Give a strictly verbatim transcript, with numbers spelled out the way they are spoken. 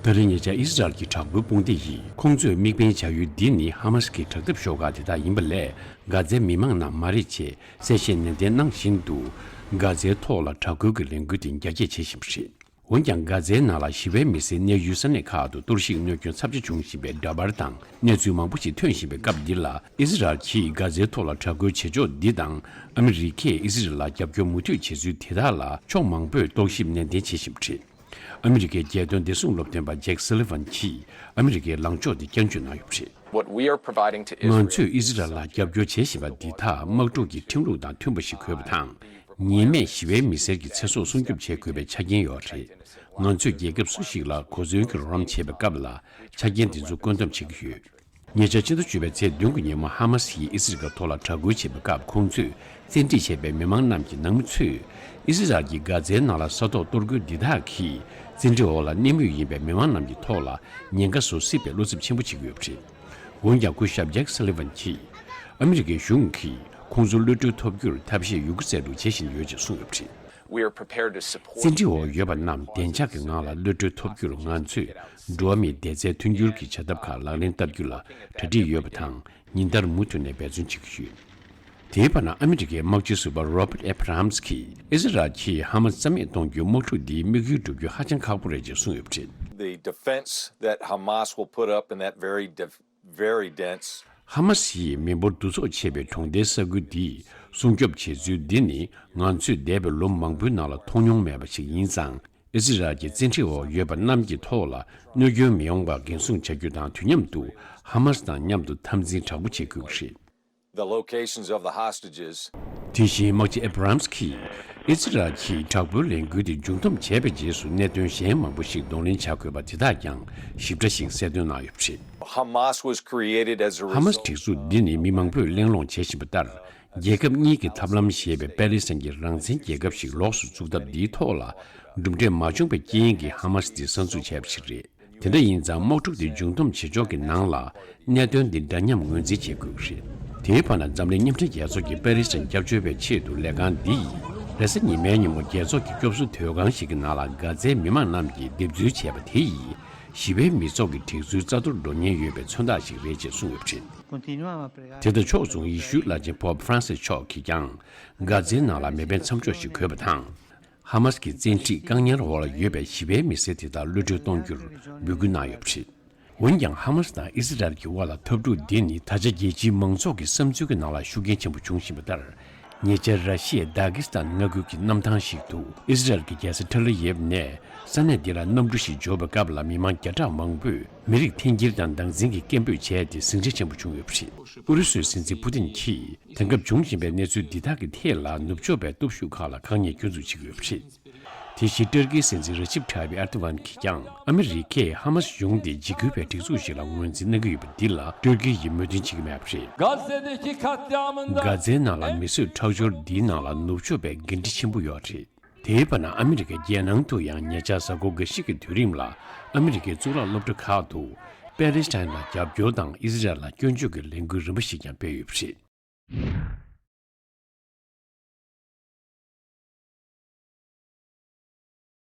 ད་རེས་ཉེ་ཆར་ཨི་སི་རལ་གྱི་དྲག་པོའི་དཔུང་སྡེ་ཡིས་ཁོང་ཚོས་དམིགས་འབེན་བྱ་ཡུལ་འདི་ནི་ཧ་མ་སི་ཀྱི་དྲག་འཐབ་ཤོག་ཁག་དེ་དག་ཡིན་པ་ལས། གྷ་ཛའི་མི་མང་རྣམས་མ་རེད་ཅེས་གསལ་བཤད་ནན་ཏན་གནང་བཞིན་དུ། གྷ་ཛའི་ཐོག་ལ་དྲག་རྒོལ་གྱི་ལས་འགུལ་དེ་རྒྱ་སྐྱེད་བྱེད་བཞིན་པ་རེད། འོན་ཀྱང་། གྷ་ཛའི་ནང་ལ་ཞི་བའི་མི་སེར་གནས་ཡུལ་ས་གནས་ཁག་ཏུ་གཏོར་བཤིག་གནོད་སྐྱོན་ཚབས་ཆེ་བྱུང་བཞིན་པའི་འདྲ་པར་དང་གནས་ཚུལ་མང་པོ་ཞིག་ཐོན་བཞིན་པའི་སྐབས་འདི་ལ། ཨི་སི་རལ་གྱིས་གྷ་ཛའི་ཐོག་ལ་དྲག་རྒོལ་བྱེད་ཕྱོགས་འདི་དང་། ཨ་མི་རི་ཀས་ཨི་སི་རལ་ལ་རྒྱབ་སྐྱོར་མུ་མཐུད་བྱེད་ཚུལ་དེ་དག་ལ་ཕྱོགས་མང་པོས་རྟོག་ཞིབ་ནན་ཏན་བྱེད་བཞིན་པ་རེད། ཨ་མི་རི་ཀའི་རྒྱལ་དོན་བདེ་སྲུང་སློབ་སྟོན་པ་ཇེག་སུ་ལི་ཝན་གྱིས་ཨ་མི་རི་ཀའི་ལངས་ཕྱོགས་འདི་བསྐྱར་བརྗོད་གནང་ཡོད་པ་རེད། What we are providing to Israel ང་ཚོས་ཨི་སི་རལ་ལ་རྒྱབ་སྐྱོར་བྱེད་བཞིན་པ་འདི་དག་དམག་འཁྲུག་གི་ཁྲིམས་ལུགས་དང་མཐུན་པ་ཞིག་དགོས་པ་དང་། ཉེས་མེད་ཞི་བའི་མི་སེར་གྱི་ཚེ་སྲོག་སྲུང་སྐྱོབ་བྱེད་དགོས་པའི་ཆ་རྐྱེན་ཡོད་རེད། ང་ཚོས་རྒྱལ་ཁབ་སུ་ཞིག་ལ་གོ་མཚོན་གྱི་རོགས་རམ་བྱེད་པའི་སྐབས་ལ་ཆ་རྐྱེན་འདི་ཚོ་བཀོད་འདོམས་བྱེད་ཀྱི་ཡོད། ཉེ་ཆར་ཕྱི་ཟླ་བཅུ་པའི་ཚེས་བདུན་གྱི་ཉིན་མོ་ཧ་མ་སི་ཡིས་ཨི་སི་རལ་གྱི་ཐོག་ལ་དྲག་རྒོལ་བྱེད་པའི་སྐབས། ཁོང་ཚོས་བཙན་ཁྲིད་བྱས་པའི་མི་མང་རྣམས་ཀྱི་ནང་མི་ཚོས་ཨི་སི་རལ་གྱིས་གྷ་ཛའི་ནང་ལ་ས་ཐོག་གཏོར་རྒོལ་འདི་དག་གིས་བཙན་ཁྲིད་འོག་ལ་གནས་མུས་ཡིན་པའི་མི་མང་རྣམས་ཀྱི་ཐོག་ལ་ཉེན་ཁ་བཟོ་སྲིད་པའི་བློ་འཚབ་ཆེན་པོ་བྱེད་ཀྱི་ཡོད་པ་རེད། འོན་ཀྱང་། སྐུ་ཞབས་ཇེག་སུ་ལི་ཝན་གྱིས་ཨ་མི་རི་ཀའི་གཞུང་གིས་ཁོང་ཚོ་གློད་གྲོལ་ཐོབ་རྒྱུར་ཐབས་ཤེས་ཡོད་རྒུ་རྩལ་སྤྲུགས་བྱེད་བཞིན་ཡོད་ཅེས་གསུངས་ཡོད་པ་རེད། We are prepared to support བཙན་ཁྲིད་འོག་ཡོད་པ་རྣམས་བདེ་འཇགས་ཀྱི་ངང་ལ་གློད་གྲོལ་ཐོབ་རྒྱུར་ང་ཚོས་འགྲོ་བ་མིའི་བདེ་རྩའི་མཐུན་འགྱུར་གྱི་བྱ་ཐབས་ཁག་ལག་ལེན་བསྟར་རྒྱུ་ལ་གྲ་སྒྲིག་ཡོད་པ་དང་། ཉིན་ལྟར་མུ་མཐུད་ནས་འབད་བརྩོན་བྱེད་ཀྱི་ཡོད། དེའི་བར་ན། ཨ་མི་རི་ཀའི་དམག་སྤྱི་ཟུར་པ་Robert Abrams་གྱིས་ཨི་སི་རལ་གྱིས་ཧ་མ་སི་རྩ་མེད་གཏོང་རྒྱུའི་དམག་འཁྲུག་འདིའི་དམིགས་ཡུལ་འགྲུབ་རྒྱུ་ཧ་ཅང་ཁག་པོ་རེད་ཅེས་གསུངས་ཡོད་པ་རེད། The defense that Hamas will put up in that very def- very dense. ཧ་མ་སི་ཡིས་མི་འབོར་འདུ་ཚོགས་ཆེ་བའི་གྲོང་རྡལ་ས་ཁུལ་འདི་སྲུང་སྐྱོབ་བྱེད་ཚུལ་འདི་ནི་ང་ཚོས་འདས་པའི་ལོ་མང་པོའི་ནང་ལ་མཐོང་མྱོང་མེད་པ་ཞིག་ཡིན་ཙང་། ཨི་སི་རལ་གྱི་བཙན་ཁྲིད་འོག་ཡོད་པ་རྣམས་ཀྱི་ཐོག་ལ་གནོད་སྐྱོན་མི་ཡོང་བར་འགན་སྲུང་བྱ་རྒྱུ་དང་། དུས་མཉམ་དུ་ཧ་མ་སི་དང་མཉམ་དུ་འཐབ་འཛིང་དྲག་པོ་བྱེད་དགོས་ཀྱི་རེད། The locations of the hostages དེ་བཞིན། དམག་སྤྱི་ཨེབ་རམ་སི་གིས་ཨི་སི་རལ་གྱིས་དྲག་པོའི་ལས་འགུལ་དེ་མཇུག་བསྡོམས་བྱས་པའི་རྗེས་སུ་གནད་དོན་གཞན་མང་པོ་ཞིག་གདོང་ལེན་བྱ་དགོས་པ་དེ་དག་ཀྱང་ཞིབ་ཕྲ་ཞིག་གསལ་སྟོན་གནང་ཡོད་པ་རེད། Hamas was created as a ཧ་མ་སི་result སྒྲིག་འཛུགས་འདི་ནི་མི་མང་པོས་གླེང་སློང་བྱེད་བཞིན་པ་ལྟར། རྒྱལ་ཁབ་གཉིས་ཀྱི་ཐབས་ལམ་ཞེས་པའི་པེ་ལི་སི་ཐན་གྱི་རང་བཙན་རྒྱལ་ཁབ་ཞིག་ལོགས་སུ་བཙུགས་ཐབས་འདིའི་ཐོག་ལ་གྲུབ་འབྲས་མ་བྱུང་བའི་རྐྱེན་གྱིས་ཧ་མ་སི་དེ་གསར་འཛུགས་བྱས་པ་ཞིག་རེད། དེ་འདྲ་ཡིན་ཙང་། དམག་འཁྲུག་དེ་མཇུག་བསྡོམས་བྱེད་ཕྱོགས་ཀྱི་ནང་ལ་གནད་དོན་འདི་འདྲ་མཉམ་ངོས་འཛིན་བྱེད་དགོས་ཀྱི་རེད། དེའི་བར་ན། འཛམ་གླིང་མཉམ་འབྲེལ་རྒྱལ་ཚོགས་ཀྱིས་པེ་ལི་སི་ཐན་སྐྱབས་བཅོལ་བའི་ཆེད་དུ་ལས་ཁང་འདི་ཡིས་རེས་གཟའ་ཉི་མའི་ཉིན་མོ་རྒྱལ་ཚོགས་ཀྱི་སྐྱོབ་གསོ་སྡོད་ཁང་ཞིག་གི་ནང་ལ་གྷ་ཛའི་མི་མང་རྣམས་ཀྱིས་འདེབས་འཛུལ་བྱས་པ་དེ་ཡིས་ཞི་བའི་མི་ཚོགས་ཀྱི་སྒྲིག་འཛུགས་རྩ་གཏོར་འགྲོ་ཉེན་ཡོད་པའི་མཚོན་རྟགས་ཤིག་རེད་ཅེས་གསུངས་ཡོད་པ་རེད། དེ་དང་ཕྱོགས་མཚུངས། ཡེ་ཤུའི་བླ་ཆེན་པོབ་ཧྥ་རན་སིས་མཆོག་གིས་ཀྱང་གྷ་ཛའི་ནང་ལ་མེ་འཕེན་མཚམས་འཇོག་ཞིག་དགོས་པ་དང་། ཧ་མ་སི་གི་བཙན་ཁྲིད་བཀག་ཉར་འོག་ལ་ཡོད་པའི་ཞི་བའི་མི་སེར་དེ་དག་གློད་གྲོལ་གཏོང་རྒྱུར་འབོད་སྐུལ་གནང་ཡོད་པ་རེད། འོན་ཀྱང་། ཧ་མ་སི་དང་ཨི་སི་རལ་གྱི་དབར་ལ་འཐབ་འཁྲུག་འདི་ནི་ད་ཆ་རྒྱལ་སྤྱིའི་མང་ཚོགས་ཀྱི་བསམ་ཚུལ་གྱི་ནང་ལ་ཤུགས་རྐྱེན་ཆེན་པོ་བྱུང་བཞིན་པ་ལྟར། ཉེ་ཆར་ར་ཤི་ཡའི་དཱ་ཀི་སི་ཐན་མངའ་ཁུལ་གྱི་གནམ་ཐང་ཞིག་ཏུ་ཨི་སི་རལ་གྱི་རྒྱལ་ས་ཐེལ་ཨ་ཡེབ་ནས་ས་གནས་འདི་ལ་གནམ་གྲུ་ཞིག་འབྱོར་བའི་སྐབས་ལ། མི་མང་བརྒྱ་ཕྲག་མང་པོས་མི་རིགས་འཐེན་འཁྱེར་དང་སྡང་འཛིན་གྱི་སྐད་འབོད་བྱས་ཏེ་ཟིང་འཁྲུག་ཆེན་པོ་བྱུང་ཡོད་པ་རེད། ཨུ་རུ་སུའི་སྲིད་འཛིན་ཕུ་ཏིན་གྱིས། དེང་སྐབས་འབྱུང་བཞིན་པའི་གནས་ཚུལ་འདི་དག་གི་ཐད་ལ་ནུབ་ཕྱོགས་པའི་སྟོབས་ཤུགས་ཁག་ལ་ཁག་ཉེས་སྐྱོན་འཛུགས་བྱེད་ཀྱི་ཡོད་པ་རེད། དེ་བཞིན་ཏུར་ཀིའི་སྲིད་འཛིན་རེ་ཅིབ་ཐཱ་ཡིབ་ཨེར་ཏོ་ཝན་གྱིས་ཀྱང་ཨ་མི་རི་ཀས་ཧ་མ་སི་གཞུང་དེ་འཇིགས་སྐུལ་བའི་སྒྲིག་འཛུགས་ཤིག་ལ་ངོས་འཛིན་གནང་གི་ཡོད་པ་འདི་ལ་ཏུར་ཀི་ཡིས་མོས་མཐུན་བྱེད་ཀྱི་མེད་པ་རེད། Gazze'deki katliamında གྷ་ཛའི་ནང་ལ་མི་གསོད་ཁྲག་སྦྱོར་འདིའི་ནང་ལ་ནུབ་ཕྱོགས་པའི་འགན་འཁྲི་ཆེན་པོ་ཡོད་རེད། དེའི་བར་ན། ཨ་མི་རི་ཀའི་རྒྱལ་ནང་དུ་ཡང་ཉེ་ཆར་གཟའ་འཁོར་འགའ་ཤས་ཀྱི་དུས་རིང་ལ་ཨ་མི་རི་ཀའི་གཙུག་ལག་སློབ་གྲྭ་ཁག་ཏུ་པེ་ལི་སི་ཐན་ལ་རྒྱབ་སྐྱོར་དང་ཨི་སི་རལ་ལ་སྐྱོན་བརྗོད་ཀྱི་ལས་འགུལ་རིམ་པ་ཞིག་ཀྱང་སྤེལ་ཡོད་པ་རེད།